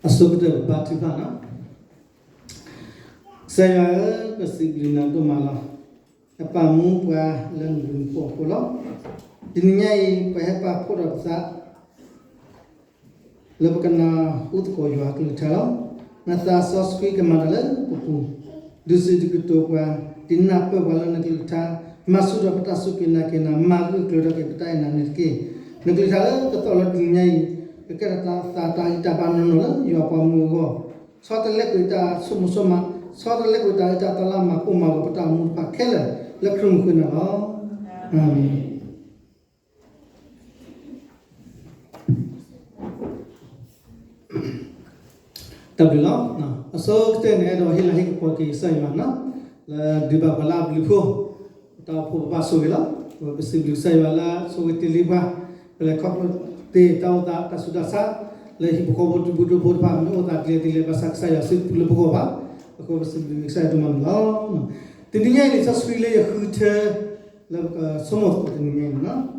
အဆိကတၢၢ်ပဘါထုကဖၣ်နီၤ. ကစၢ်ယွၤဧၢ, ပစံးဘျုးနၤဒိၣ်မးလီၤ. နပာ်မူပှၤလၢနဘျုးနဖှိၣ်အဃိလီၤ. တနံၤညါအံၤ ပဟဲပာ်ဖှိၣ်ထီၣ်ပသး လၢပကနၢ်ဟူသကိးယွၤအကလုၢ်ကထါလီၤ. နသးစီဆှံကမၤတၢ်လၢပပူၤ, ဒုးစံးဒုးကတိၤပှၤ, ဒုးနၢ်ပၢၢ်ပှၤလၢနကလုၢ်ကထါ, မၤဆူၣ်ထီၣ်ပတၢ်စူၢ်က့ၤနာ်က့ၤနၤ, မၤဂၢၢ်ကျၢၤထီၣ်က့ၤပတၢ်အဲၣ်နၤန့ၣ်တက့ၢ်. နကလုၢ်ကထါလၢကသီၣ်လၢတနံၤညါအံၤ ကကဲထီၣ်သးတၢ်ဂံၢ်တၢ်ဘါနီၢ်နီၢ်လၢယွၤပှၤမူအဂီၢ်, ဆီတလဲကွံာ်တၢ်ဆိကမိၣ်ဆိကမး, ဆီတလဲကွံာ်တၢ်အၢတၢ်သီလၢအမၤကိၢ်မၤဂီၤပတၢ်အိၣ်မူတဖၣ်ခဲလၢာ် လၢခရံာ်မုၢ်ဃုနၤလီၤ. အၤမ့ၣ်. တၢ်ဘျုးလီၤ. အဆိကတၢၢ်န့ၣ် အဲၣ်ဒိးဟ့ၣ်လၤဟ့ၣ်ကပီၤက့ၤကစၢ်ယွၤနီၤ, လၢဒုးဘၣ်ပှၤလၢအဘျုးအဖှိၣ်, တၢ်အိၣ်ဖှိၣ်ပဘၣ်ဆိၣ်ဂ့ၤလီၤ. ပစံးဘျုးကစၢ်ယွၤလၢအဆိၣ်ဂ့ၤတ့ၢ်လံပှၤ, ပလဲၤခီဖျိတ့ၢ်တၢ်အိၣ်သးတၢ်ဆူးတၢ်ဆါ, လၢဟံၣ်ဖိဃီဖိတံၤဖိသဝီဖိတဖၣ် မ့ၢ်အိၣ်သးဒ်လဲၣ်ဒ်လဲၣ် ဘၣ်ဆၣ်ကစၢ်ယွၤစုပူၤလၢပဂီၢ်ဘၣ်, အဃိပစံးဘျုးကစၢ်ယွၤဒိၣ်မးန့ၣ်လီၤ. တနံၤညါအံၤန့ၣ် လံာ်စီဆှံလၢယဃုထၢ လၢပကဆိကမိၣ်သကိးတနံၤညါအံၤန့ၣ်လီၤ. လံာ်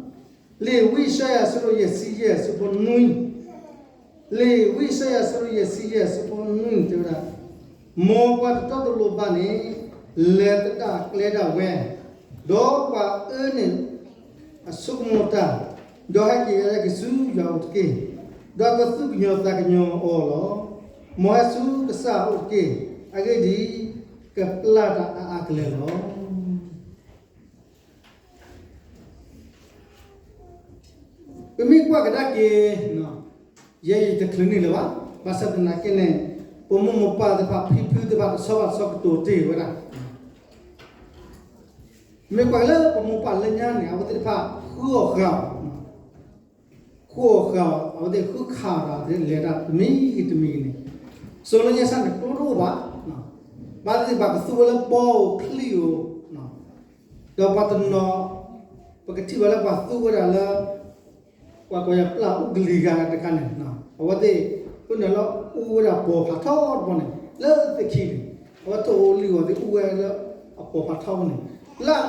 ဝံယၡါယၤအဆၢဒိၣ်ယဲၢ်ဆံယဲၢ်အဆၢဖိနွံ, လံာ်ဝံယၡါယၤအဆၢဒိၣ်ယဲၢ်ဆံယဲၢ်အဆၢဖိနွံတဲဝဲဒၣ်, မ်ပှၤတတီတလိၤဘၣ်န့ၣ် လဲၤသဒၣ်ကျဲဒၣ်ဝဲ, ဒီးပှၤအၢန့ၣ်အဆိကမိၣ်တၢ်, ဒီးဟဲက့ၤဟဲက့ၤဆူယွၤအအိၣ်တက့ၢ်, ဒီးကသူၣ်ကညီၤသးကညီၤအီၤလီၤ. မ်ဟဲဆူကစၢ်အအိၣ်တက့ၢ်, အဂ့ၢ်ဒ်အံၤ, ကပျၢ်တၢ်အါအါကလဲာ်လီၤ. ပမ့ၢ်ကွၢ်ကဒါက့ၤ, ယဲယတချုးန့ၣ်လၢၤဘၣ်, ဘၣ်ဆၣ်သနာ်က့န့ၣ်, ပမိၢ်ပပၢ်သ့ၣ်တဖၣ် ဖံဖုသ့ၣ်တဖၣ် တဆီဘၣ်တဆီကတိၤတ့ၢ်ဝဲဒၣ်, မ့ၢ်ကွၢ်လၢပမိၢ်ပၢ်လၢညါန့ၣ် အဝဲသ့ၣ်တဖၣ် ဃုအီၣ်ဃုအီ, ဃုအီၣ်ဃုအီ, အဝဲသ့ၣ်ဃုခးအီၣ်တၢ်လဲၤတၢ်တမံၤဂ့ၤတမံၤဂ့ၤန့ၣ်, စိၤလၢညါစၢ်န့ၣ် ကျိတအိၣ်ဘၣ်, ဘၣ်သ့ၣ်သ့ၣ်ဘၣ်ကသူဝဲလၢဘီဧိၤချံဧိၤ, ဒီးပှၤတနီၤ, ပကထံၣ်ဘၣ်လၢပှၤသူဝဲဒၣ်လၢ ပှၤကိးယၤပျၢ်အူကလံၤဂၤတခါန့ၣ်, အဝဲသ့ၣ်, ပနၢ်လၢအူဝဲဒၣ်ပိာ်ဖးထီတဘီန့ၣ် လၢသ့ၣ်ခံန့ၣ်, အဝဲထီၣ်အိၣ်လံအီၤသ့ၣ်အူဝဲလၢအပိာ်ဖးထီန့ၣ်, လၢ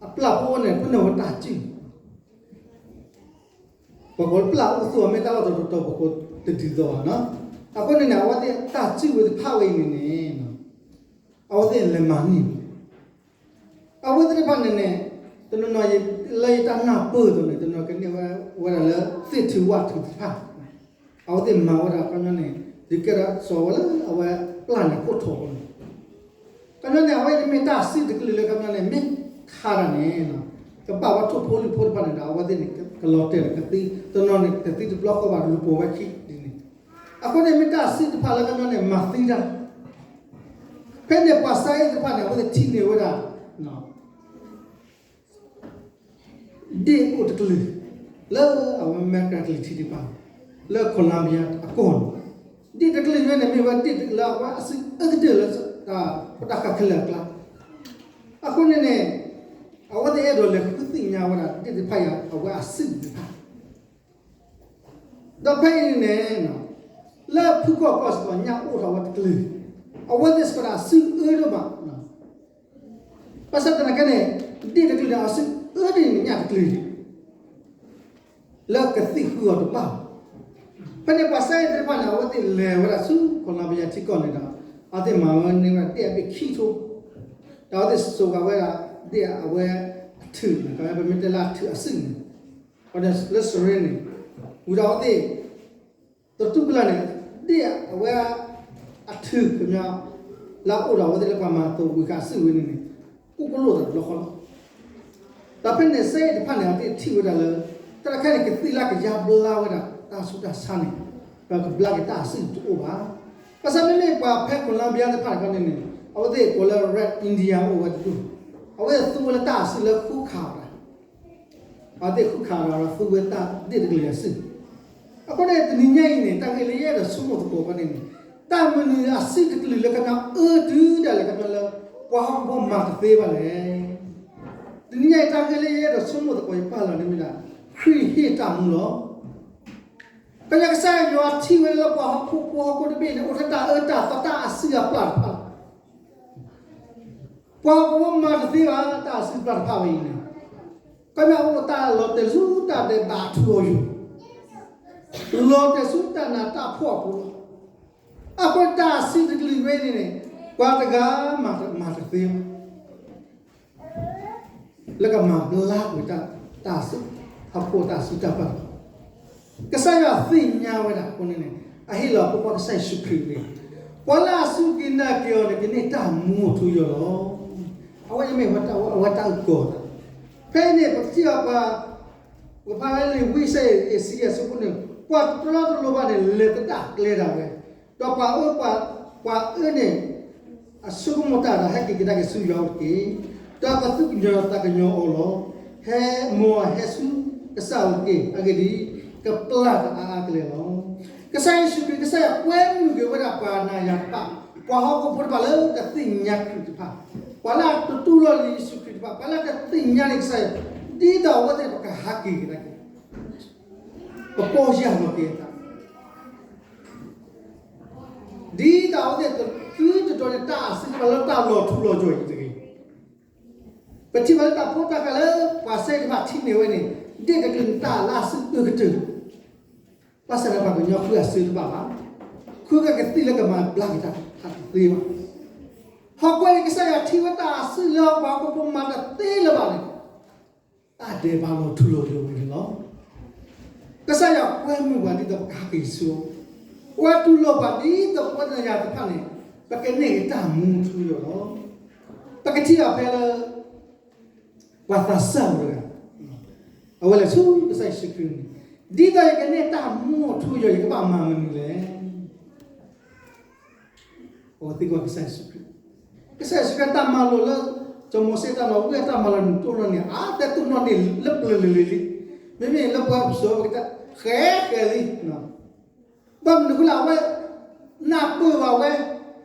အပျၢ်ဖိန့ၣ် ပနၢ်ဝဲတၢ်စုၣ် ပှၤကိးပျၢ်အူသူအီၤမ့ၢ်တၢ်လီၢ်တတီၤတီၤ ပကိးတဒ်သိးဘၣ်နီၤ, အဃိန့ၣ်န့ၣ် အဝဲသ့ၣ်တၢ်စုၣ်ဝဲတဖၣ်ဝဲအံၤန့ၣ်န့ၣ်, အဝဲသ့ၣ်လဲၤမၤန့ၢ် အဝဲသ့ၣ်တဖၣ်န့ၣ်န့ၣ်, တနီၤနီၤ, လၢယတၢ်နၢ်ပၢၢ်အသိးန့ၣ် တနီၤကန့ၢ်ဝဲဒၣ်လၢ သ့ၣ်ထုးဝၣ်ထုးတဖၣ်, အဝဲသ့ၣ်မၤဝဲဒၣ်ခီပညီန့ၣ်, ဒုးကဲထီၣ်စိာ်ဝဲလၢအဝဲပျၢ်န့ၣ်ခိၣ်ထိးအဃိန့ၣ်, ခီပညီန့ၣ် အဝဲမ့ၢ်တၢ်စုၣ်တကလုာ်လၢခီပညီန့ၣ် မ့ၢ်ခးတၢ်န့ၣ်, ကဘၣ်ဝဲထိၣ်ဖိလံၣ်ဖိတဖၣ်န့ၣ်ဒီး အဝဲသ့ၣ်န့ၣ် ကလီၤတဲာ်ဒီးကသံ, တနီၤန့ၣ် ကသံတဘျီဃီဘၣ်လူၤပိာ်ဝဲခံဒ်န့ၣ်, အဃိန့ၣ်မ့ၢ်တၢ်စုၣ်တဖၣ်လၢခီပညီန့ၣ် မၤသံတၢ် ဖဲန့ၣ်ပှၤစါအ့ၣ်သ့ၣ်တဖၣ်န့ၣ် အဝဲသ့ၣ်ထံၣ်န့ၢ်ဝဲဒၣ် ဒ့ၣ်အိၣ်တကလုာ် လၢအဝဲမဲကရၤကလုာ်ထံးတဖၣ်, လၢ Colombia အကီၢ်န့ၣ်, ဒ့ၣ်တကလုာ်န့ၣ်န့ၣ် မ့ၢ်ဝဲဒ့ၣ်တကလုာ်လၢအဝဲအစုၣ်အၢကတၢၢ်လၢ တၢ်ဖိတၢ်ဃၢ်ခဲလၢာ်အကျါ, အဃိန့ၣ်န့ၣ်, အဝဲသ့ၣ်အဲၣ်ဒိးလဲၤဃုသ့ၣ်ညါဝဲဒၣ်ဒ့ၣ်တဖၣ်အံၤ အဝဲအစုၣ်တဖၣ် ဒီးဖဲအံၤန့ၣ်, လၢဖုကီၢ်ကီၢ်စ့ၢ်ကီးညၣ်အိၣ်ထီၣ်ဝဲတကလုာ်, အဝဲသ့ၣ်စ့ၢ်ကီးဒၣ်အစုၣ်အၢဒိၣ်မး, ဘၣ်ဆၣ်သနာ်က့န့ၣ်, ဒ့ၣ်တကလုာ်န့ၣ် အစုၣ်အၢဒ်န့ၣ်ညၣ်တကလုာ်, လၢကသံၣ်ဃုအီၤတဘၣ်, ဖဲန့ၣ်ပှၤစါအ့ၣ်သ့ၣ်တဖၣ်န့ၣ် အဝဲသ့ၣ်လဲၤဝဲဒၣ်ဆူ Colombia ထံကီၢ်န့ၣ်ဒီး, အဝဲသ့ၣ်မၤဝဲန့ၢ်ဝဲဒၣ်ဒ့ၣ်အဘ့ၣ်ခံကထိ, ဒီးအဝဲသ့ၣ်စိာ်ဃာ်ဝဲဒၣ်ဒ့ၣ်အဝဲအထုးန့ၣ်, ပမ့ၢ်တဲလၢအထုးအစုၣ်န့ၣ်, လၢစရ့န့ၣ်, ဝံၤဒီးအဝဲသ့ၣ် တတူၢ်ကလာ်န့ၣ်, ဒ့ၣ်အဝဲအထုးကညီ, လၢအအိၣ်ဒီးအဝဲသ့ၣ်လၢပှၤမၤသကိးဝံၤဃာ်အစုၣ်ဝဲန့ၣ်န့ၣ်, ကိၢ်ကလိၣ်သးတဘျီဃီလီၤ. ဒီးဖဲန့ၣ်စါအ့ၣ်တဖၣ်န့ၣ် အဝဲသ့ၣ်ထံၣ်ဝဲဒၣ်လၢ, တၢ်တခါန့ၣ် ကသံၣ်လၢကယါဘျါဝဲဒၣ်တၢ်ဆူးတၢ်ဆါန့ၣ်, ဒီးကဘျါက့ၤတၢ်အစုၣ်တအိၣ်ဘၣ်. ဘၣ်ဆၣ်မ့မ့ၢ်ပှၤဖဲ Colombia တဖၣ်န့ၣ်န့ၣ်, အဝဲသ့ၣ်ကိးလၢ Red Indian အိၣ်ဝဲတဒူၣ်, အဝဲသ့ၣ်သူဝဲလၢတၢ်အစုၣ်လၢဃုခးအီၤဒၣ် အဝဲသ့ၣ်ဃုခးဒီးသူဝဲတၢ်ဒ့ၣ်တကလုာ်အစုၣ်, အဃိန့ၣ်တနံၤညါအံၤန့ၣ် တၢ်ဂ့ၢ်လၢယအဲၣ်ဒိးဆိကမိၣ်သကိးခီန့ၣ်န့ၣ်, တၢ်မနုၤအစုၣ်တကလုာ်လၢကမၤအၢတုၤဒၣ်လဲာ်ခီပညီလၢ ပှၤဟီၣ်ခိၣ်ဖိမၤတသ့ဘၣ်လဲၣ်. တနံၤညါအံၤ တၢ်ဂ့ၢ်လၢယအဲၣ်ဒိးဆိကမိၣ်သကိးယပၢ်လီၤန့ၣ်မ့ၢ်ဒၣ် ခရံာ်ဟ့ၣ်တၢ်မူလီၤ. ခီပညီကစၢ်ယွၤထံၣ်ဝဲလၢပှၤဟီၣ်ခိၣ်ဖိဟီၣ်ခိၣ်တဘ့ၣ်န့ၣ် အိၣ်ထဲတၢ်အၢတၢ်သီတၢ်အစုၣ်အပျၢ်တဖၣ်လီၤ. ပှၤဟီၣ်ခိၣ်ဖိမၤတသ့ဘၣ် တၢ်အစုၣ်အပျၢ်တဖၣ်ဝဲအံၤန့ၣ်, ခီပညီအိၣ်တၢ်လီၤတဲာ်ဆူတၢ်ဒဲးဘးအထူအယိာ်, လီၤတဲာ်ဆူတၢ်နးတၢ်ဖှီၣ်အပူၤလီၤ. အဃိတၢ်စုတကလုာ်ဝဲန့ၣ်န့ၣ် ပှၤတဂၤမၤတသ့ဘၣ် လၢကမၤဘျါကွံာ်တၢ်စု အဖှိၣ်တၢ်စုတၢ်ပာ် ကစၢ်ယွၤသ့ၣ်ညါဝဲဒၣ်အဃိန့ၣ်န့ၣ် အဟ့ၣ်လီၤအဖိခွါကစၢ်ယ့ၣ်ၡူးခရံာ်န့ၣ် ပှၤလၢအစူၢ်က့ၤနာ်က့ၤအီၤန့ၣ် ကန့ၢ်တၢ်မူအထူအယိာ်လီၤ. အဝဲမ့ၢ်ဝဲတၢ်အဝဲတၢ်အုၣ်ကီၤသး ဖဲအံၤန့ၣ် ပကထံၣ်ဘၣ်ပှၤ ပဖးလၢလံာ်ဝံယၡါယၤ အ့စံယၤအဆၢဖိန့ၣ် ပှၤတလီတလိၤဘၣ်န့ၣ် လဲၤသဒၣ်ကျဲဒၣ်ဝဲ, ဒီးပှၤအၢ ပှၤအၢန့ၣ် အဆိကမိၣ်တၢ်ဒီး ဟဲက့ၤကဒါက့ၤဆူယွၤအိၣ်တက့ၢ်. ဒီးကသူၣ်ကညီၤသးကညီၤအီၤလီၤ. ဟဲမိၢ်အဟဲဆူကစၢ်အအိၣ်တက့ၢ်. အဂ့ၢ်ဒ်အံၤ, ကပျၢ်တၢ်အါအါကလဲာ်လီၤ. ကစၢ်ယ့ၣ်ၡူးခရံာ် ကစၢ်ယွၤကွဲမုာ်က့ၤဝဲဒၣ်ပှၤနၤယၤတဖၣ်, ပှၤဟီၣ်ခိၣ်ဖိတဖၣ်လၢတသ့ၣ်ညါခရံာ်တဖၣ်, ပှၤလၢအတတူၢ်လိာ်လၢယ့ၣ်ၡူးခရံာ်တဖၣ်, ပှၤလၢတသ့ၣ်ညါန့ၢ်ကစၢ်ယွၤ, ဒ်သိးအဝဲသ့ၣ်ပကဟးက့ၤကဒါက့ၤ, ပပီၢ်ယၢ်လီၤက့ၤအသး ဒ်သိးအဝဲသ့ၣ်သုတဒိးန့ၢ်တၢ်အစုကဘၣ်လၢတၢ်လီၤထူလီၤယိာ်အံၤတဂ့ၤ. ပထံၣ်ဘၣ်လၢတၢ်ဖိတၢ်ဃၢ်လၢပှၤစဲတဖၣ်ထံၣ်န့ၢ်ဝဲန့ၣ်, ဒ့ၣ်တကလုာ်န့ၣ်တၢ်လၢအစုအၢကတၢၢ်, ဘၣ်ဆၣ်ဒီးပှၤကညီဃုအစုတဘၣ်ဘၣ်, ဃုကကသံၣ်လၢကမၤဘျါက့ၤတၢ်တသ့ဘၣ်. ဟီၣ်ခိၣ်ကစၢ်ယွၤထံၣ်ဝဲတၢ်အစုလၢပှၤဟီၣ်ခိၣ်ဖိမၤတသ့လၢၤဘၣ်န့ၣ် တၢ်ဒဲးဘးလီၤထူလီၤယိာ်ဝဲန့ၣ်လီၤ. ကစၢ်ယွၤကွဲမုာ်ပှၤဒ်သိးပကဟးက့ၤဆူအအိၣ်, ပှၤတူၢ်လိာ်ပှၤဒ်သိးပဝဲနၤယၤတဖၣ်န့ၣ်, ပကန့ၢ်က့ၤတၢ်မူထူယိာ်လီၤ. ပကထံၣ်အီၤဖဲလၢ ပှၤသးစၢ်တဂၤ, အဝဲလဲၤဆူကစၢ်ယ့ၣ်ၡူးခရံာ်န့ၣ်, ဒ်သိးယကန့ၢ်တၢ်မူအထူအယိာ် ယကဘၣ်မၤမနုၤလဲၣ်. အဝဲသံကွၢ်ကစၢ်ယ့ၣ်ၡူးခရံာ်, ကစၢ်ယ့ၣ်ၡူးခရံာ်တၢ်မၤလိာ်လၢ စီၤမိၤၡ့တၢ်မၤလိာ် ဝံအတၢ်မၤလိာ်န့ၣ် တိၢ်နီၣ်န့ၢ်အါ တဲတိၢ်နီၣ်န့ၢ်လၢပျၢၤလၢာ်လံ, မ့မ့ၢ်လၢပှၤပစိၤပကတဲ ဃဲဃဲလံ. ဘၣ်မနုၤအဃိလဲၣ် အဝဲ နၢ်ပၢၢ်ဘၣ်ဝဲ,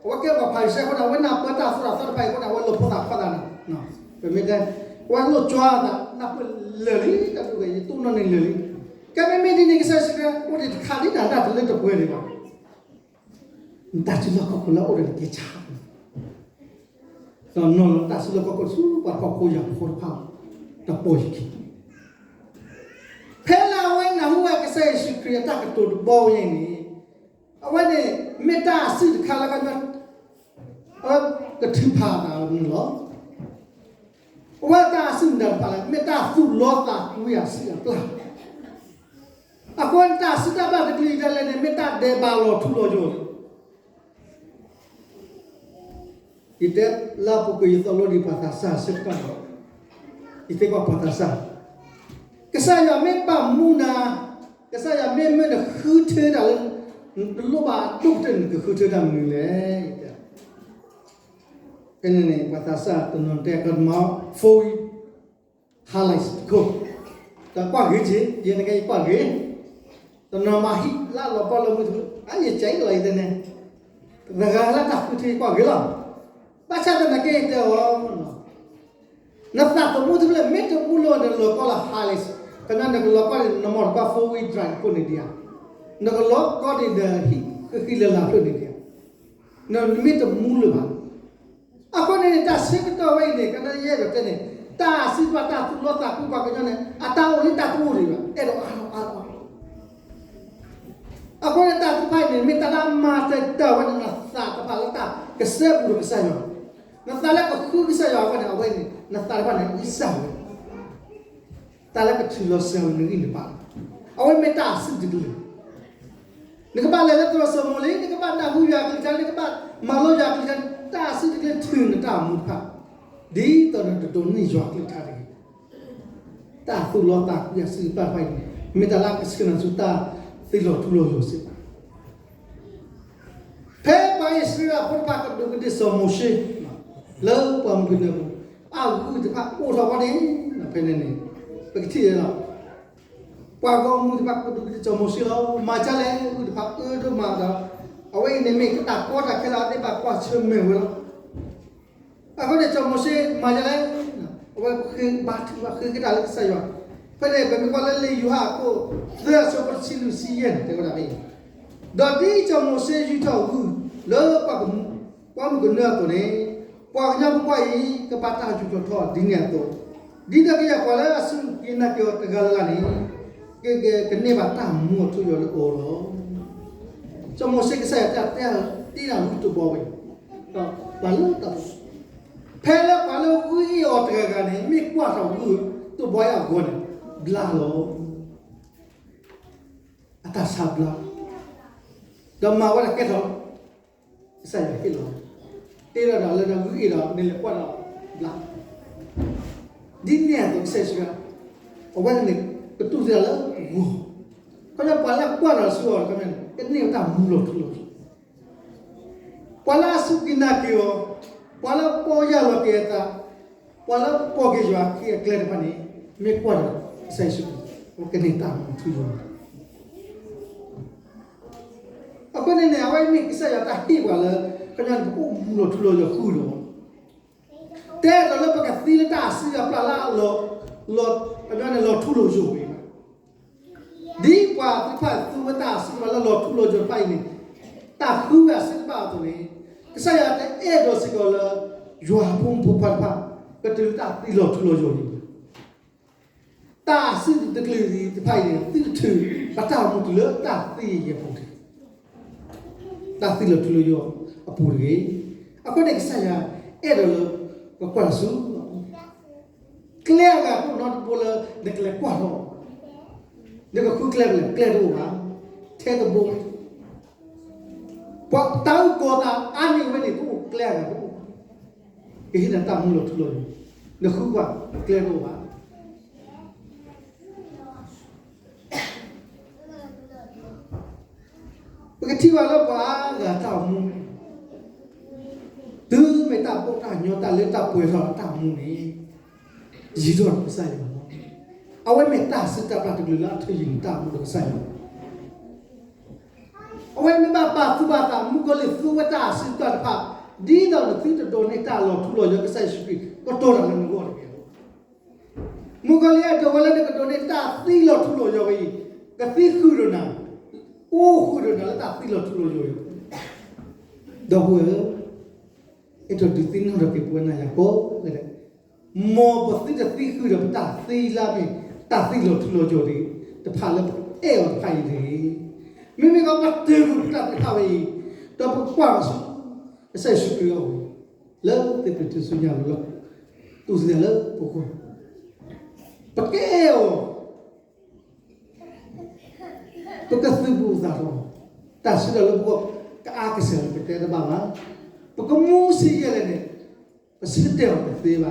အဝဲကဲပှၤဖၤရံၤၡဲအဃိန့ၣ် အဝဲနၢ်ပၢၢ်တၢ်သိၣ်တၢ်သီတဖၣ်အံၤအဃိန့ၣ် အဝဲလီၤဖိသၣ်ခွါသးန့ၣ်, ပမ့ၢ်တဲ, အဝဲလိၣ်ကွၢ်သး နၢ်ပၢၢ်လၢာ်လံ, တၢ်ဒုးဂဲၤ ယတိၢ်နီၣ်န့ၢ်လၢာ်လံ. ကဲမ့မ့ၢ်ဒ်န့ၣ် ကစၢ်ယ့ၣ်ၡူးခရံာ်အိၣ်ဒံးတခါဒ်နၤတၢ်တလၢတပှဲၤဒံးဘၣ် နတၢ်စုလီၢ်ခီၣ်ခိၣ်လၢအအိၣ်ဒီးနက့ၤဆါ, ဒီးနီၤလီၤတၢ်စုလီၢ်ခီၣ်ခိၣ်ဆူပှၤဖှီၣ်ဖိယာ်ဖိတဖၣ် တပီၢ်ယခံ, ဖဲလၢအဝဲနၢ်ဟူဝဲကစၢ်ယ့ၣ်ၡူးခရံာ်အတၢ်ကတိၤတဘီဝဲအံၤန့ၣ်, အဝဲန့ၣ် မ့ၢ်တၢ်အစုတခါလၢကညီ အဝဲကထုးဖးအသးန့ၣ်လီၤ. အဝဲတၢ်အစုမတၤတဖၣ်လဲၣ်, မ့ၢ်တၢ်သူၣ်လီသးကွံအစုအပျၢ် အဃိန့ၣ်တၢ်စုတၢ်ပျၢ်တကလုာ်အံၤဒၣ်လဲာ်န့ၣ် မ့ၢ်တၢ်ဒဲးဘးလီၤထူလီၤယိာ်လီၤ. ယတဲလၢပူၤကွံာ်ယသီလိဒံးပှၤသးစၢ်အဆၢကတီၢ်ဒီး, ယသံကွၢ်ပှၤသးစၢ်, ကစၢ်ယွၤမ့ၢ်ဘၣ်မူနၤ, ကစၢ်ယွၤမ့ၢ်မၢနဃုထၢတၢ်လၢ နတလိၣ်ဘၣ်အဒိၣ်ကတၢၢ်န့ၣ် နကဃုထၢတၢ်မနုၤလဲၣ်. ဖဲန့ၣ်န့ၣ် ပှၤသးစၢ်တနီၤတဲကဒီးမး four wheel highlights တခိၣ်, ဒီးကွၢ်ဂ့ၤက့ၤ, ယဲန့ၣ်ကဲယကွၢ်ဂ့ၤ, တနီၤမၤဟံၣ်လၢလီၤပီလၢမုၢ်တဖု, အါယကဲအံၤလီၤယတဲန့ၣ်, တဂၤလၢတၢ်ဃုထၢယကွၢ်ဂ့ၤလီၤ. ဘၣ်ဆၣ်သနာ်က့တဲအီၤ နသးသမူတဖျၢၣ် မ့ၢ်တမူလၢၤ နလီၤကီလၢ highlights, ကညီနကလီၤကီန့ၣ် နမီၢ်တပှၢ် four wheel drive တခိၣ်န့ၣ်ဒံးဧါ, နကလီၤကီဒံးနဟံၣ်ဃံလၤလၤဖျၢၣ်န့ၣ်ဒံးဧါ, နမ့ၢ်တမူလၢၤဘၣ်. အဃိန့ၣ်န့ၣ် တၢ်ဆၢကတီၢ်ဝဲအံၤန့ၣ် ကနၣ်ယအဲၣ်ဒိးတဲန့ၣ် တၢ်စံးဘၣ်တၢ်သူၣ်လီသးကွံပှၤကညီန့ၣ် အတၢ်အိၣ်လံတၢ်တအိၣ်ဒံးဘၣ် အဲၣ်ဒိးအါထီၣ်အါထီၣ် အဃိန့ၣ် တၢ်သ့ၣ်တဖၣ်အံၤန့ၣ် မ့ၢ်တၢ်လၢအမၤတၢ်ဝဲန့ၣ် နသးတဖၣ်လၢတၢ်ကစဲဘူးဒီးကစၢ်ယွၤ, နသးလၢကဃုကစၢ်ယွၤအဂီၢ်န့ၣ် အဝဲန့ၣ် နသးတဖၣ်န့ၣ် အံစၢ်ဝဲ တၢ်လၢကထုးလီၤစၢၤဝဲနဂံၢ်နဘါ, အဝဲမ့ၢ်တၢ်အစုတကလုာ်, နကဘၣ်လဲၤလၢသရိာ်စိမိၤလံ, နကဘၣ်နၢ်ဟူယွၤကလုၢ်ကထါ, နကဘၣ်မၤလိယွၤကလုၢ်ကထါ, တၢ်အစုတကလုာ်ထုးနတၢ်မူတဖၣ်, ဒ်သိးနတဒိးန့ၢ်ယွၤကလုၢ်ကထါတဂ့ၤ. တၢ်သူၣ်လီသးကွံအစုတဖၣ်တဖၣ်အံၤန့ၣ် မ့ၢ်တၢ်လၢအကဆှၢနၤဆူတၢ်သ့လီၤထူလီၤယိာ်စ့ၢ်ကီး ဖဲပှၤအံၣ်စရ့လးဖိတဖၣ်ကဒူးကဒ့ၣ်စီၤမိၤၡ့ လၢပှၢ်မုၢ်ကနၢအပူၤ, အဂုၢ်တဖၣ်အိၣ်ထီၣ်ဝဲန့ၣ်, ဖဲန့ၣ်န့ၣ် ပကထံၣ်လီၤ, ပှၤဂီၢ်မုၢ်တဖၣ်ကဒူးကဒ့ၣ်စီၤမိၤၡ့လီၤ. မၤဒ်လဲၣ် ဂုၢ်တဖၣ်အၢဒိၣ်မးဒီး, အဝဲအံၤန့ၣ်မ့ၢ်တၢ်ကီတၢ်ခဲလၢအသ့ၣ်ဘၣ်ကွၢ်ဆၢၣ်မဲာ်ဝဲလီၤ. အဃိန့ၣ် စီၤမိၤၡ့မၤဒ်လဲၣ်, အဝဲဃ့ဘါထုကဖၣ်ဃ့ကဒါလၢကစၢ်ယွၤ, ဖဲန့ၣ် ပမ့ၢ်ကွၢ်လၢလံာ်ယိၤဟၣ်အခိၣ်သၢအဆၢဖိတဆံလွံၢ်ဆံယဲၢ်န့ၣ် တဲဝဲဒၣ်ဖဲအံၤ, ဒီးဒ်စီၤမိၤၡ့ယူာ်ထီၣ်အဂုၢ်လၢပှၢ်မုၢ်ကနၢအသိးန့ၣ်, ပှၤကညီဖိခွါအံၤ ကဘၣ်တၢ်ယူာ်ထီၣ်ထီထီၣ်ဒ်န့ၣ်အသိး, ဒ်သိးကယဲၢ်ပှၤလၢအစူၢ်က့ၤနာ်က့ၤအီၤတဂၤလၢ်လၢ်န့ၣ်, ကကန့ၢ်ဘၣ်တၢ်မူအထူအယိာ်လၢအအိၣ်လီၤ. စီၤမိၤၡ့ကစၢ်ယွၤတၢ်တဲ တ့ထီၣ်ဂုၢ်တဘီဝဲ, ဒီးပှၤလၢတၢ်, ဖဲလၢပှၤလၢဂုၢ်အ့ၣ်အီၤတဂၤဂၤန့ၣ် မ့ၢ်ကွၢ်ထီၣ်ဂုၢ်တဘီအဂီၢ်န့ၣ် ဘျါလီၤ. အတၢ်ဆါဘျါ, ဒီးမၤဝဲဒၣ်ကဲထီၣ်, ကစၢ်ယွၤဟ့ၣ်လီၤ, တ့ထီၣ်ဒီးလၢတၢ်ဂုၢ်အ့ၣ်ဒီး နလဲၤကွၢ်ဒီးဘျါ, ဒ်န့ၣ်အသိးကစၢ်ယ့ၣ်ၡူးခရံာ်, အဝဲန့ၣ် ကတူၢ်သံလၢဂီၤ, ခီဖျိပှၤလၢကွၢ်ထီၣ်ဆူအီၤန့ၣ် ကန့ၢ်တၢ်မူလီၤထူလီၤယိာ်, ပှၤလၢအစူၢ်က့ၤနာ်က့ၤအီၤ, ပှၤလၢပီၢ်ယၢ်လီၤက့ၤအသး, ပှၤလၢပိာ်က့ၤယွၤအခ့အကျဲတဖၣ်န့ၣ် မ့ၢ်ကွၢ်ဒီးကစၢ်ယ့ၣ်ၡူးခရံာ် ကန့ၢ်တၢ်မူထူယိာ်လီၤ. အဃိန့ၣ်န့ၣ် အဝဲမ့ၢ်ကစၢ်ယွၤတၢ်ဟ့ၣ်ပှၤလၢ ခီပညီန့ၣ် ပအိၣ်မူလီၤထူလီၤယိာ်ဃုာ်ဒီး, တဲဒိးလၢပကသံလၢတၢ်အစုအပျၢ်လၢအလီၤ, လီၤ, ခီပညီန့ၣ် လီၤထူလီၤယိာ်ဝဲဘၣ်. ဒ်ပှၤသ့ၣ်တဖၣ်သူဝဲတၢ်အစုအပျၢ်လၢလီၤထူလီၤယိာ်တဖၣ်အံၤန့ၣ်, တၢ်ဃုအစုတဖၣ်အသိးန့ၣ်, ကစၢ်ယွၤတအဲၣ်ဒိးစ့ၢ်ကီးလၢ ယွၤဖိမုၣ်ဖိခွါတဖၣ် ကတုၤလၢတၢ်သံလီၤထူလီၤယိာ်န့ၣ် တၢ်စုတကလုာ်တဖၣ်အံၤန့ၣ် သုတထုးဘၣ်တၢ်အိၣ်မူတုၤလၢတၢ်သံအပူၤတဂ့ၤ, တၢ်သံလီၤထူလီၤယိာ်အပူၤတဂ့ၤ. အဃိန့ၣ်ကစၢ်ယွၤအဲၣ်ဒိးလၢ ပကွၢ်လီၤဆူ ကျဲအဂၤတအိၣ်နီတဘိလၢ နကလဲၤကွၢ်ထီၣ်, နကဃုကျဲဖဲလဲၣ် ကျဲတအိၣ်ဘၣ်, ထဲတဘိ, ပှၤတၢ်အုၣ်ကီၤသးအါန့ၢ်ဝဲန့ၣ် တအိၣ်ကျဲအဂၤတအိၣ်, ကဟ့ၣ်နၤတၢ်မူလီၤထူလီၤယိာ်, နဃုကွၢ်ကျဲတအိၣ်ဘၣ်. ပကထံၣ်ဘၣ်လၢပှၤအါဂၤတၢ်အိၣ်မူ, တုၤမ့ၢ်တၢ်ပိာ်တၢ်ညီတၢ်လၢတၢ်ပှဲၤထီၣ်တၢ်အိၣ်မူန့ၣ်, ယံၤထီၣ်ဒီးကစၢ်ယွၤလီၤ. အဝဲမ့ၢ်တၢ်စုတၢ်ပျၢ်တကလုာ်လၢအထုးယံၤန့ၢ်တၢ်အိၣ်မူဒီးကစၢ်ယွၤ အဝဲမ့ၢ်ဘၣ်ပာ်သူၣ်ပာ်သး မုၣ်ကီၤလံၢ်သူဝဲတၢ်အစုတၢ်တဖၣ်, ဒ်သိးနသုတဒိးန့ၢ်တၢ်လီၤထူလီၤယိာ် ကစၢ်ယ့ၣ်ၡူးခရံာ် ကတီၤတၢ်လၢနဂီၢ်တက့ၢ်. မုၣ်ကီၤလံၢ်အဲၣ်ဒိးဝဲလၢနကဒိးန့ၢ်တၢ်သံလီၤထူလီၤယိာ်ဝဲအံၤ, ကသံဃုာ်ဒီးနၤ, အိၣ်ဃုာ်ဒီးနၤလၢတၢ်သံလီၤထူလီၤယိာ်အံၤ, ဒီပုၢ်ဝဲၢ်ဧၢ, အဲၣ်ဒိးဒုးသ့ၣ်နီၣ်ထီၣ်က့ၤပဝဲနၤယၤကိးဂၤဒဲး, မ်ပသုတသံဃုာ်ဒီးပတၢ်သံလၢအမ့ၢ် တၢ်သံလီၤထူလီၤယိာ်တဖၣ်လၢပအဲၣ်အီၤတဖၣ်အံၤတဂ့ၤ. မ့မ့ၢ်ကီးပတုာ်ကွံာ်ပတၢ်သံတဖၣ်ဝဲအံၤ, ဒီးပကကွၢ်ဆူ ကစၢ်ယ့ၣ်ၡူးခရံာ်အအိၣ်, လၢသ့ၣ်ပတုၤဆူညါလီၤလၢ တူၢ်သံလၢပဃိ, ပကအဲၣ်အီၤ ပကသုးဘူးသးထီၣ်, တၢ်ဆၢကတီၢ်လၢပဂီၢ်ကအါကစၢ်လၢပတဲတဘၣ်ဘၣ်, ပကမူဆံးယဲၢ်လဲၣ်န့ၣ်, ပဆၢတဲာ်အီၤတသ့ဘၣ်.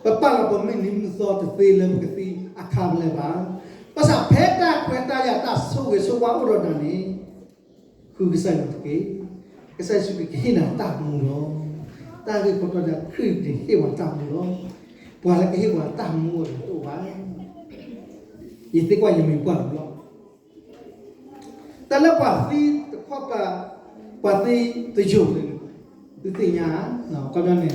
ပပာ်လီၤပမုၢ်နံၤမုၢ်သီတသ့လၢပကသံအခါဖဲလဲၣ်ဘၣ်. ဘၣ်ဆၣ်ဖဲတၢ်ခွဲးတၢ်ယာ်တၢ်ဆိၣ်ဂ့ၤဆိၣ်ဝါအိၣ်ဒီးနၤန့ၣ်, ဃုကစၢ်ယွၤတက့ၢ်. ကစၢ်ယ့ၣ်ၡူးခရံာ်ကဟ့ၣ်နၤတၢ်မူလီၤ. တၢ်ဂ့ၢ်ခိၣ်တီန့ၣ် ခရံာ်န့ၣ်ဟ့ၣ်ပှၤတၢ်မူလီၤ. ပှၤလၢကဟ့ၣ်ပှၤတၢ်မူအီၤန့ၣ်တအိၣ်ဘၣ်. ယသံကွၢ်ယမ့ၢ်ပှၢ်တဘျီ, တၢ်လၢပှၤသံတခီပၤ, ပှၤသံတယိာ်န့ၣ်, သုသ့ၣ်ညါ, ခီပညီန့ၣ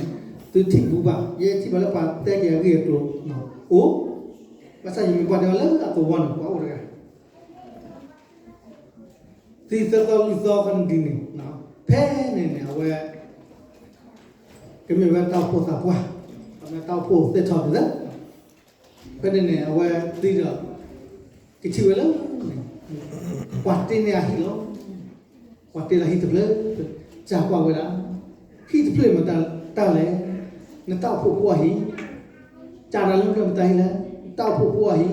်, သုထံၣ်ဘူးဘၣ်, ယဲထံၣ်ဘၣ်လၢပှၤတဲက့ၤအဂ့ၢ်အကျိၤအိၣ်, ဘၣ်ဆၣ်ယမ့ၢ်ပှၢ်တဲလၢအသဝီန့ၣ် ပှၤအိၣ်တဂၤ သံသၢသီလွံၢ်သီခီဒ်န့ၣ်, ဖဲန့ၣ်န့ၣ် အဝဲ ကမ့ၢ်ဝဲတၢ်အိၣ်ဖှိၣ်သးပှၢ်, အမ့ၢ်တၢ်အိၣ်ဖှိၣ်သ့ၣ်ထီၣ်န့ၣ်လၢ, ဖဲန့ၣ်န့ၣ် အဝဲသံဒီး, ကထံၣ်ဝဲလၢ, ပှၤတ့န့ၢ်အဟံၣ်လီၤ. ပှၤတ့လီၤဟံၣ်တဖျၢၣ်, စၢ်ကွၢ်ဝဲဒၣ်, ဟံၣ်တဖျၢၣ်မတၤတၢ်လဲၣ်, နတၢ်အိၣ်ဖှိၣ်ဖိအဟံၣ်, စၢ်တၢ်လၢမတၤဟံၣ်လဲၣ်, နတၢ်အိၣ်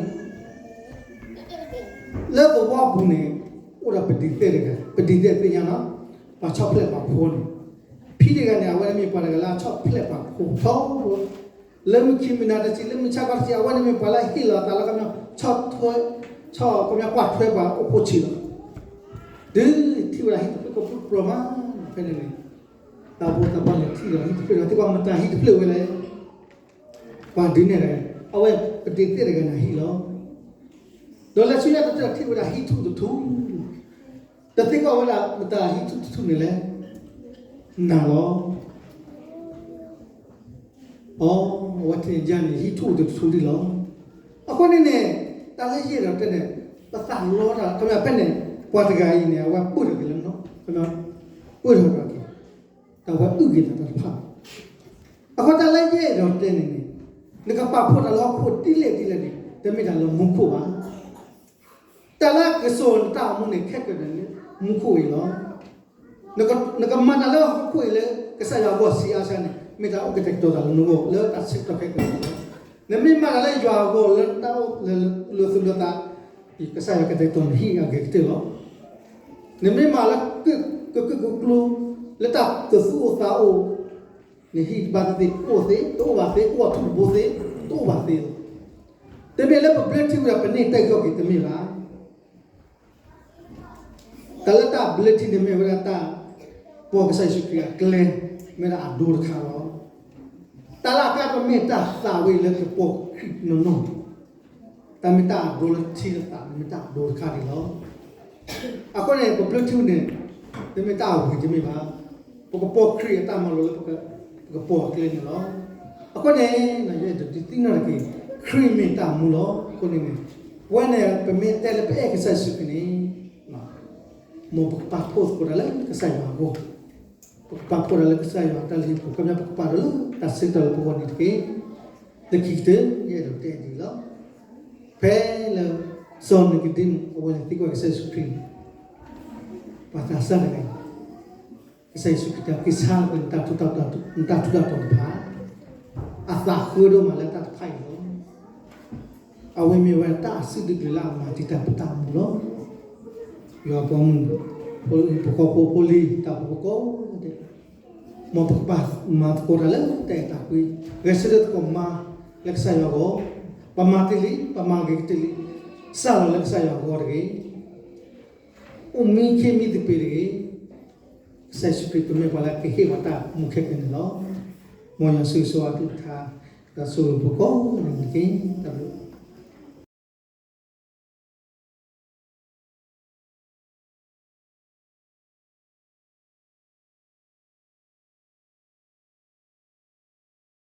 ဖှိၣ်ဖိအဟံၣ် လၢသဝီပူၤန့ၣ်, အိၣ်ဒီးပဒံးသဲၣ်တဂၤ, ပဒံးသဲၣ်သ့ၣ်ညါနီၤ, ပှၤဆီၣ်ဖျဲးပှၤဖိန့ၣ်, ဖံတဂၤန့ၣ် အဝဲန့ၣ်မ့ၢ်ပှၤတဂၤလၢအဆီၣ်ဖျဲးပှၤဖိထီဘိ, လၢမုၢ်ခံမုၢ်နၤတဆံ လၢမုၢ်ဆါခီတဆံ အဝဲန့ၣ်မ့ၢ်ပှၤလၢဟ့ၣ်လီၤအသးလၢကညီ, ဆီၣ်ထွဲ, ဆီၣ်ကညီကွၢ်ထွဲပှၤအိၣ်ဖှိၣ်ဆံးလီၤ. တုၤထံၣ်ဝဲဒၣ်ဟံၣ်တဖျၢၣ်ကပူၤပြၢၤမး, ဖဲန့ၣ်န့ၣ်, တၢ်ဖိတၢ်ပၢ်လဲၤထံၣ်ဒီးဟံၣ်တဖျၢၣ်ဒီး သံကွၢ်မတၤဟံၣ်တဖျၢၣ်ဝဲလဲၣ်, ပှၤဒုးနဲၣ်တဂၤ, အဝဲပဒံးသဲၣ်တဂၤန့ၣ်ဟံၣ်လီၤ. ဒီးလဲၤဆူညါတဖျၢၣ်ထံၣ်ဝဲဒၣ်ဟံၣ်ထူၣ်တထူၣ်, ဒီးသံကွၢ်ဝဲဒၣ်မတၤဟံၣ်ထူၣ်တထူၣ်န့ၣ်လဲၣ်, နၤလီၤ. အိ, အဝဲထံၣ်န့ၣ်ယၤန့ၣ် ဟံၣ်ထူၣ်အိၣ်တထူၣ်ဒံးလီၤ. အဃိန့ၣ်န့ၣ်, တၢ်လၢယအဲၣ်ဒိးတဲန့ၣ်, ပသးလီတၢ်, ခီဖျိဖဲန့ၣ်, ပှၤတဂၤအံၤန့ၣ် အဝဲပၢၢ်ထီၣ်က့ၤလၢ, ပၢၢ်ထီၣ်က့ၤ, တၢ်ဝဲအုၣ်က့ၤတၢ်တဖၣ်. အဃိတၢ်လၢယအဲၣ်ဒိးတဲန့ၣ်န့ၣ်, နကပာ်ဖှိၣ်တၢ်လၢဟီၣ်ခိၣ်ဒ်လဲၣ်ဒ်လဲၣ်န့ၣ် တမ့ၢ်တၢ်လၢမူခိၣ်ဘၣ်. တၢ်လၢကစိာ်နတၢ်အိၣ်မူန့ၣ် ခဲကနံၣ်န့ၣ်, မူခိၣ်အံၤလီၤ. နကမၤတၢ်လၢဟီၣ်ခိၣ်အံၤလၢ ကစၢ်ယွၤအဂီၢ်ဆံးအါဆါန့ၣ် မ့ၢ်တၢ်အိၣ်ကတဲာ်ကတီၤသးလၢနဂီၢ်လၢတၢ်ဆၢကတီၢ်ခဲအံၤလီၤ. နမ့ၢ်မၤတၢ်လၢယွၤအဂီၢ်လၢတၢ်အိၣ်လၢ လၢသူၣ်လၢသး ကစၢ်ယွၤကတဲာ်ကတီၤနဟံၣ်အဂ့ၤကတၢၢ်လီၤ. နမ့ၢ်မၤလၢ ကကုာ်ကကျိ လၢတၢ်သူၣ်အိၣ်သးအိၣ် နဟံၣ်တဘၣ်သ့ၣ်သ့ၣ် အိၣ်သ့ တအိၣ်ဘၣ်သ့ အိၣ်အထူၣ်တဘိသ့ တအိၣ်ဘၣ်သ့လီၤ. တမ့ၢ်လၢပဘျၢထံဝဲဒၣ်ပန့ၢ်တၢ်အုၣ်က့ၤခီၣ်က့ၤ တမ့ၢ်ဘၣ်. တၢ်လၢတၢ်ဘျၢထံန့ၣ်မ့ၢ်ဝဲဒၣ်တၢ် ပိာ်ကစၢ်ယ့ၣ်ၡူးခရံာ်အကျဲ မ့ၢ်ဒၣ်အဒိတခါလီၤ. တၢ်လၢအကျါပမ့ၢ်တၢ်သးဝဲအံၤလၢကပိာ်ခရံာ်နီၢ်နီၢ်, တၢ်မ့ၢ်တၢ်အဒိလၢထံလၢသးန့ၣ်မ့ၢ်တၢ်အဒိတခါန့ၣ်လီၤ. အဃိန့ၣ် ပဘျၢထံန့ၣ် တမ့ၢ်တၢ်အဝံၤတမ့ၢ်ဘၣ်. ပကပိာ်ခရံာ်အတၢ်မၤလိလၢ ပကပိာ်အကျဲန့ၣ်လီၤ. အဃိန့ၣ် ယအဲၣ်ဒိးဒုးသ့ၣ်နီၣ်ထီၣ်က့ၤ ခရံာ်မ့ၢ်တၢ်မူလီၤ. အဃိန့ၣ်န့ၣ် ပဝဲန့ၣ် ပမ့ၢ်တဲလၢပအဲၣ်ကစၢ်ယ့ၣ်ၡူးခရံာ်န့ၣ် မ်ပကပာ်ဖှိၣ်သကိးတၢ်လၢကစၢ်ယွၤအဂီၢ်, ပကပာ်ဖှိၣ်တၢ်လၢကစၢ်ယွၤအတၢ်လုၢ်ဟံၣ်ပူၤ ခီပညီ ပကပာ်တၢ်လၢတၢ်ဆၢကတီၢ်လၢပဂီၢ်န့ၣ်တက့ၢ်. လၢခံကတၢၢ် ယအဲၣ်ဒိးတဲဒ်အံၤလီၤ. ဖဲလၢ စီၤနံၤကဒ့မူး အဝဲန့ၣ်သံကွၢ်ကစၢ်ယ့ၣ်ၡူးခရံာ် ပှၤသးစၢ်တဂၤအံၤ, ကစၢ်ယ့ၣ်ၡူးခရံာ်တဲ က့ၤဆါလီၤကွံာ် နတၢ်ထူးတၢ်တီၤတဖၣ်, အသးဃၢဒိၣ်မးလၢတၢ်တဖၣ်အံၤလီၤ. အဝဲမ့ၢ်ဝဲဒၣ်တၢ်အစုဒုၣ်ကလုာ်လၢအမၤတံာ်တာ်ပတၢ်အိၣ်မူလီၤ. ယွၤအပှၤမုၣ်, ပှၤဟံၣ်ဖိဃီဖိဖိလံၤ တၢ်အိၣ်ဖှိၣ်ဖိကိးဂၤဒဲး, မ်ပကဘၣ်မၤသကိးတၢ်လၢတၢ်အဲၣ်တၢ်ကွံ, ဂဲၤဆၢထၢၣ်သကိးမၤလၢကစၢ်ယွၤအဂီၢ်, ပမၤတ့ၢ်လံ ပမၤဂ့ၤကတၢၢ်လံ, စးလီၤလၢကစၢ်ယွၤအဂီၢ်တဂ့ၤ, အိၣ်မံခ့မံသပ့ၤတဂ့ၤ, ကစၢ်ယ့ၣ်ၡူးခရံာ်ကမ့ၢ်ပှၤလၢကဟ့ၣ်ပှၤတၢ်မူခဲကနံၣ်န့ၣ်လီၤ. မ်ယွၤဆိၣ်ဂ့ၤဆိၣ်ဝါအကလုၢ်ကထါ, ဒီးဆိၣ်ဂ့ၤပှၤကိးဂၤဒဲးန့ၣ်တက့ၢ်. တၢ်ဘျုး